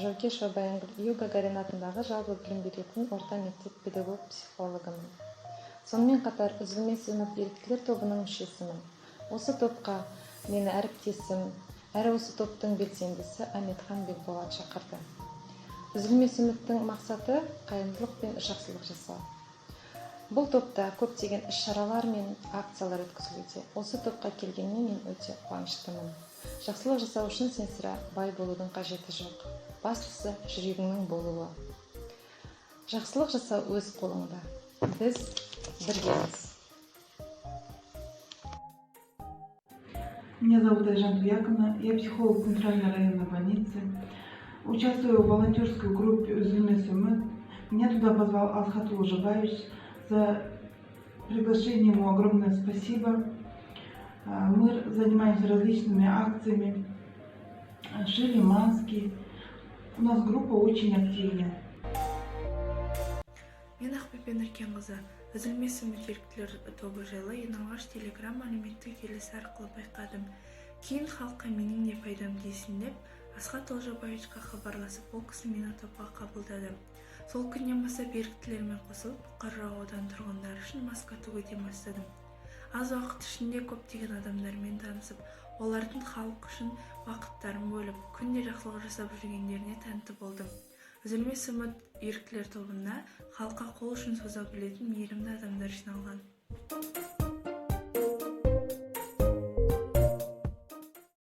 Жаукешова Баянгүл, Ю. Гагарин атындағы жалпы білім беретін орта мектеп педагог-психологымын. Сонымен қатар «Үзілмес үміт» еріктілер тобының мүшесімін. Осы топқа мені әріптесім, әрі осы топтың белсендісі Аметхан Бекболат шақырды. «Үзілмес үміттің» мақсаты – қайырымдылық пен жақсылық жасау. Бұл топта көптеген іс-шаралар мен акциялар өткізілуде. Осы топқа келгеніме мен өте қуаныштымын. Жақсылық жасау үшін сен сірә бай болудың қажеті жоқ. Бастысы – жүрегіңнің болуы. Жақсылық жасау өз қолыңда. Біз біргеміз. Меня зовут Айжан Туяковна, я психолог Центральной районной больницы. Участвую в волонтерской группе «Үзілмес үміт». Меня туда позвал Асхат Олжабаевич. За приглашение ему огромное спасибо. Мы занимаемся различными акциями, шили маски. У нас группа очень активная. Мен, Ақбөпе Нұркенқызы, «Үзілмес үміт» еріктілер тобы жайлы ең алғаш Телеграм әлеуметтік желісі арқылы байқадым. Кейін халыққа менің де пайдам тисін деп, Асхат Олжабаевичқа хабарласып, ол кісі мені топқа қабылдады. Сол күннен бастап еріктілермен қосылып, Бұқар жырау ауданы тұрғындары үшін маска тігуден бастадым. Аз уақыт ішінде көптеген адамдармен танысып, олардың халық үшін уақыттарын бөліп, күнде жақсылық жасап жүргендеріне тәнті болдым. «Үзілмес үміт» еріктілер тобында халыққа қол ұшын соза білетін мейірімді адамдар жиналған.